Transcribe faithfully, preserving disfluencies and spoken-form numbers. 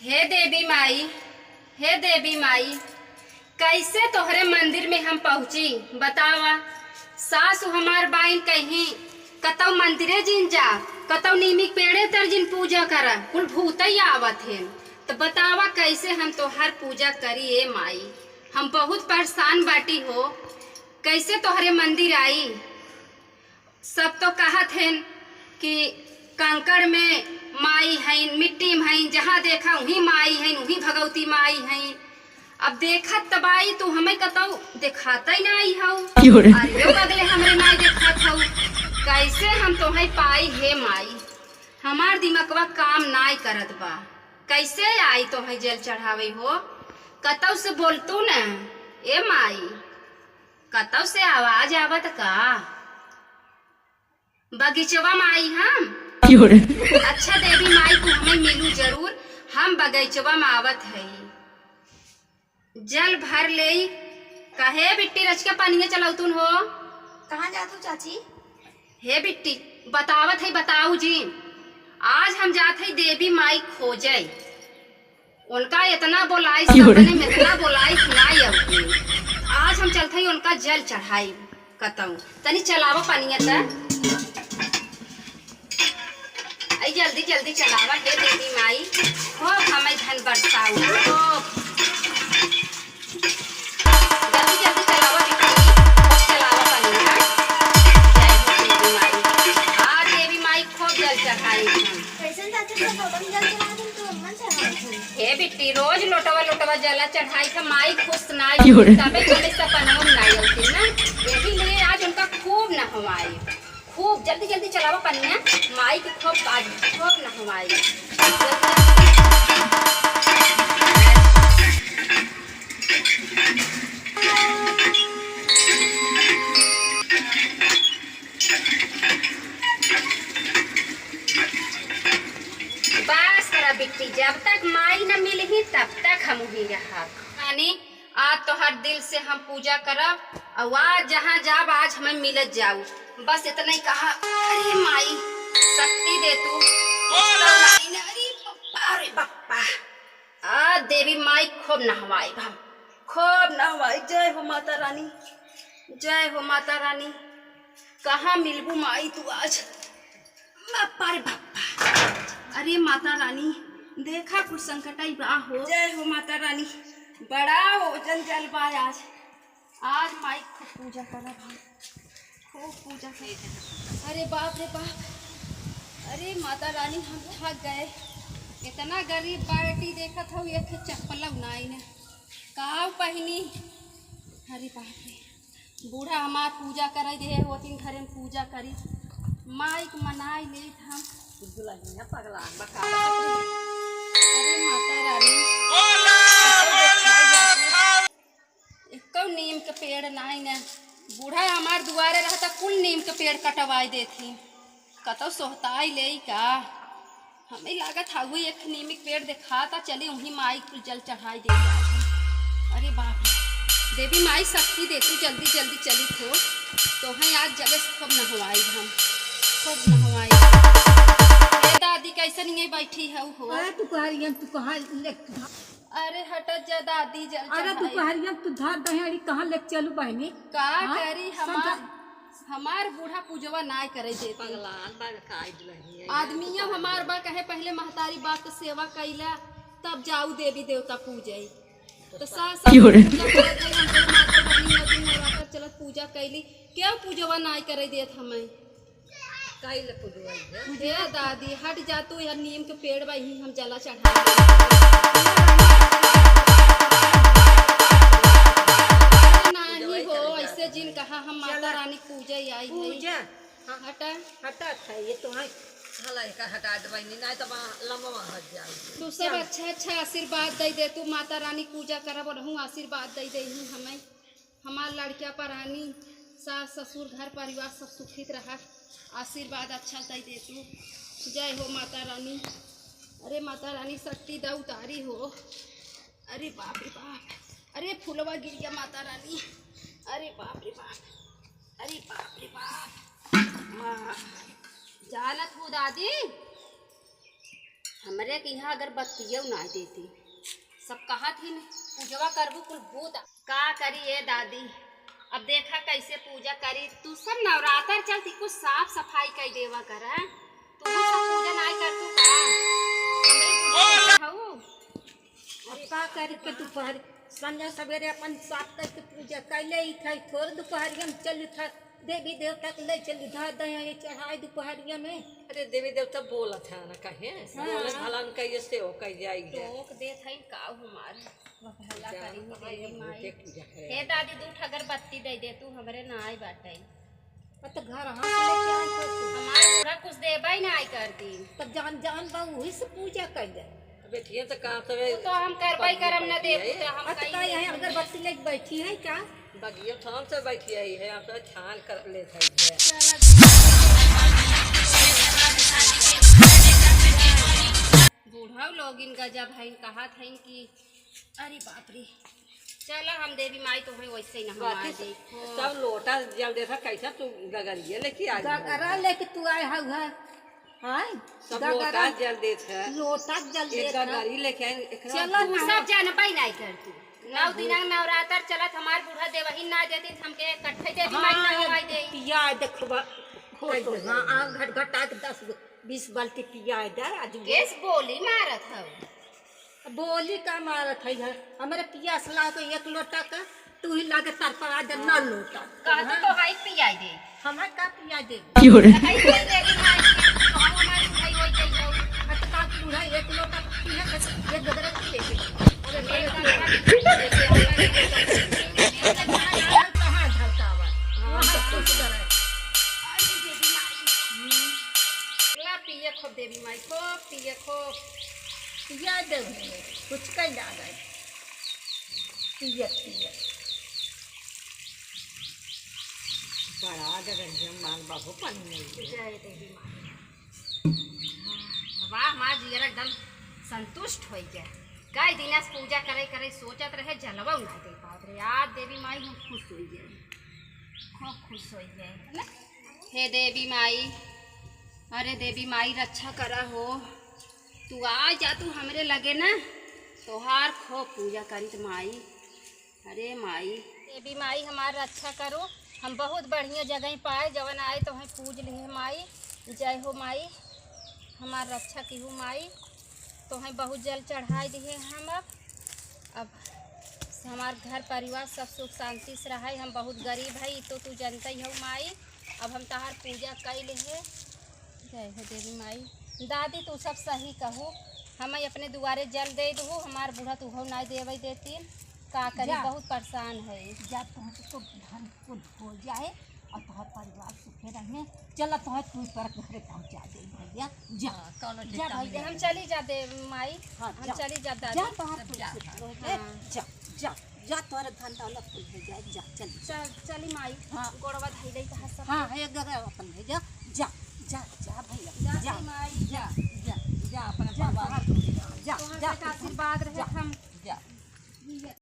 हे देवी माई, हे देवी माई, कैसे तोहरे मंदिर में हम पहुँची बतावा? सासु हमार बाइन कहीं कतौ मंदिरे जिन जा, कतौ नीमी के पेड़े तर जिन पूजा करा, कुल भूतै आवत हेन। त बतावा कैसे हम तोहार पूजा करी ए माई? हम बहुत परेशान बाटी हो, कैसे तोहरे मंदिर आई? सब तो कहत हेन कि कंकड़ में माई हईन, मिट्टी में हईन, जहाँ देखा उहीं माई हईन, उहीं भगवती माई हईन। अब देखत त बाई तू हमें कतौ देखातै नाई हऊ। क्यों रे? अरे यो बगले हमरे नाई देखात हऊ। कैसे हम तोहई पाई हे माई? हमार दिमकवा काम नाई करत बा। कैसे आई तोहई जल चढ़ावे हो? कतौ से बोलतू न ए माई। कतौ से आवाज आवत का? बगीचवा में आई हम। क्यों रे? अच्छा देवी माई, तू हमें मिलू जरूर, हम बगीचवा में आवत हई। जल भर लेई। काहे बिट्टी रच के पनिया चलौतुन हो? कहाँ जात हो चाची? हे बिट्टी, बतावत है, बताऊ जी। आज हम जात है देवी माई खोजे। उनका इतना बोलाई, क्यों रे? सपने में इतना बोलाई कि ना अउती। आज हम चलत हई उनका जल चढ़ाई कतऊ। तनी चलावा पनिया त। आई जल्दी जल्दी चलावा, हे देवी माई, खूब हमें धन बरसाऊ, खूब। जल्दी जल्दी चलावा बिट्टी, खूब चलावा पनिया। जय हो देवी माई। आ देवी माई, खूब जल चढ़ाई हम। कैसन चाचा सब लोगन जल चढ़ा दे, तो हम चढ़ा दे। हे बिट्टी, रोज लोटवा लोटवा जला चढ़ाई था, माई खुश ना क्यों रे? तबे तबे सपनों में ना अउती ना, यही लिए आज उनका खूब नहवाई, खूब जल्दी जल्दी चलावा पनिया, माई के खूब आज खूब नहवाई। बस करा बिट्टी, जब तक माई न मिलही तब तक हम ही रहब। रानी, आज तोहर दिल से हम पूजा करब, अउ आज जहाँ जाब आज हमें मिलत जाऊ। बस इतना ही कहा। अरे माई, शक्ति दे तू। अरे बप्पा, अरे बप्पा। आ देवी माई खूब नहवाई हम, खूब नहवाई। जय हो माता रानी, जय हो माता रानी। कहाँ मिलबू माई तू आज? बाप्पा रे बाप्पा। अरे माता रानी, देखा कुछ संकट आई बा हो। जय हो माता रानी, बड़ा ओजन जल बा आज। आज माई खूब पूजा करब हम, खूब पूजा करब। अरे बाप रे बाप, अरे माता रानी हम थक गए, इतना गरीब बाटी देखत हऊ, एक ठे चप्पल नाई न, का पहिनी? अरे बाप रे, बूढ़ा हमार पूजा करे देहे होतिन, घरे में पूजा करी, माई के मनाई लेत हम। दुल्हनिया पगला बका। अरे माता रानी, एको नीम के पेड़ नाई न। बूढ़ा हमार दुआरे रहता, कुल नीम के पेड़ कटवाई देती। कतौ सोहताई लेई का? हमें लागत हउए एक नीम के पेड़ देखाता, चली उहीं माई कुल जल चढ़ाई दे। अरे बाप रे, देवी माई शक्ति दे तू, जल्दी जल्दी चली थो, तोहई आज जले से खूब नहवाई हम, खूब नहवाई। ए दादी, कैसे नहीं बैठी हऊ हो? अरे तू कह रही है, तू कहाँ ले अरे हटत जा दादी, जल अरे चढ़ाई। दुपहरिया में तू धर दहे, अड़ी कहाँ ले चलू बहनी? का हाँ? करी, हमार, हमार बूढ़ा पूजवा नाय करे देती। पगलान बा का दुल्हनिया। आदमिया हमार बा कहे पहले महतारी बाप के सेवा कइला, तब जाऊ देवी देवता पूजे। तो सास क्यों रे? पूजा करत रही, हम तो माता रानी नौ दिन नवरात्र चलत पूजा कइली, केहू पूजवा नाय करे देत हमें। काहे ले पूजवा है? ए दादी, हट जा तू, यार नीम के पेड़ बा, यहीं हम जला चढ़ा। नहीं हो, ऐसे जिन कहा, हम माता रानी पूजे आई है। पूजा? हाँ। हटा। हटा था, ये तो है। हला एका हटा दे बहनी, नहीं तो वहाँ लंबा हट जाओ। तू सब अच्छा अच्छा आशीर्वाद दे दे, तू माता रानी पूजा करब, रहूँ आशीर्वाद दे दे हमें। हमार लड़किया परानी, सास ससुर घर परिवार सब सुखित रहा, आशीर्वाद अच्छा दे दे तू। जय हो माता रानी। अरे माता रानी शक्ति दा उतारी हो। अरे बाप रे बाप, अरे फुलवा गिर गया माता रानी। अरे बाप रे बाप, अरे बाप रे बाप। हाँ, जानत हो दादी, हमरे के यहाँ अगरबत्तियो ना देती। सब कहत ही पूजवा करबू कुल भूत। का करी ए दादी, अब देखा कैसे पूजा करी। तू सब नवरात्र चलती कुछ साफ सफाई कर देवा कर, हैं? तू सब पूजा ना कर तू का? हमरे पूजा हऊ। अब का करी के दोपहर संझा सवेरे अपन साफ करके पूजा कर ले, ई खाई थोड़ दोपहरिया में चल उठा। देवी देवता के ले चली, धर दे, ये चढ़ाई दोपहरिया में। अरे, देवी देवता बोलत है ना, कहे? हाँ। बोलत भला उनका ये से हो कह जाई है। टोक देत है का हमार? भला जान करी हो हमार देवी ये माई। भूते पूजा करे। हे दादी, दू ठो अगरबत्ती दे दे तू, हमरे ना आए बाटे। अब तो घर हाथ लेके आए तो तू। हमार पूरा कुछ देबे ना आए करती। तब जान, जान बा, वही से पूजा कर दे। बेटिया तो काम तो वो तो हम करबे करम न देबू, तो हम अब तो कहीं का यहाँ अगरबत्ती लेके बैठी है का? बगिया थान से बैठी है, है, हम तो छान कर ले जाइए। बूढ़ा लोगिन गजब है, कहत है कि अरे बाप रे, चला हम देवी माई तो है वैसे ही ना हमार बाकी देखो। सब लोटा जल देता, कैसा तू गगरिया लेके आ गई? गगरा लेके तू आए हऊ है। हाँ, सब गगरा लोटा जल देत है। लोटा जल एक देत है। गगरी लेके आइन, एकरा चलो तू ना। सब जानबे नहीं कर तू। नौ दिन नवरात्र चलत, हमार बूढ़ा देवहिन ना देती, हमके कट्ठे देवी हाँ, माई ना ये नवाई दे। पिया देखबा, खुश हो हाँ, जाए। हाँ, घट घटा के दस गो, बीस बाल्टी पिया दे, आज वो केस बोली मारत हऊ। बोली का मारत है घर? हमरे पियास लाग तो एक लोटा का, तू ही लागे तरपा दे नौ लोटा। कहते हाँ। तो हाई पियाई दे। हमें का पिया दे? क्यों रे? हाई पियाई दे दी माई, तो हम हमारी भाई हो जाई जाऊ। आ तो का बूढ़ा एक लोटा पी है, बस एक गगरा पी लेके। अरे मेरे का कहाँ ढलकावा? वहाँ कुछ करे। अरे देवी माई। हम्म। ला पिए खूब देवी माई, खूब पिए खूब। पिया दे, कुछ कह ना गए। पियत, पियत। बड़ा गगरिया माल बाबू पानी नहीं दे। जय देवी माई। वाह, हमार जियर एकदम संतुष्ट हो गया। कई दिन से पूजा करे, करे सोचत रहे, जलवा ना दे पावत रहे। आज देवी माई हम खुश हो गए, खूब खुश हो गए, है ना? हे देवी माई, अरे देवी माई रक्षा करा हो, तू आ जा, तू हमरे लगे ना, तोहार खूब पूजा करित माई। अरे माई। देवी माई हमार रक्षा करो, हम बहुत बढ़िया जगह पाए, जवन आए तोहैं पूज लिहे माई। जय हो माई, हमार रक्षा किहू माई, तोहैं बहुत जल चढ़ाई दिहे हम। अब, अब हमार घर परिवार सब सुख शांति से रहे, हम बहुत गरीब है, ई तो तू जनते ही हो माई। अब हम तहार पूजा कई लिहे। जय हो देवी माई। दादी, तू सब सही कहू, हमें अपने दुआरे जल दे दहू, हमार बूढ़ा तुहू नाई देवे देतीन, का करी, जा। बहुत परेशान है। जा, तुमको तो धन कुल हो जाए और तुम्हारा परिवार सुखे रहे। चला, तुम्हें तू पर घरे पहुँचा दे भैया, जा। हाँ, कौनो जा ठेका भैया। हम चली जा दे माई, हाँ, हम जा। चली जा दादी। जा, तुम्हारा तू जा। सुख हो जाए। हाँ। जा, जा। जा, तोहरे धन दौलत कुल हो जाए, जा, चल। चल, चली माई। हाँ। गोड़वा धइले कहा सब। हाँ, हे गगरा अपन है, जा, जा, जा, जा भैया, जा, जा। माई। जा, जा, जा, अपना जा, बाबा। जा, तोहर जा, सबके आशीर्वाद रहे, जा। हम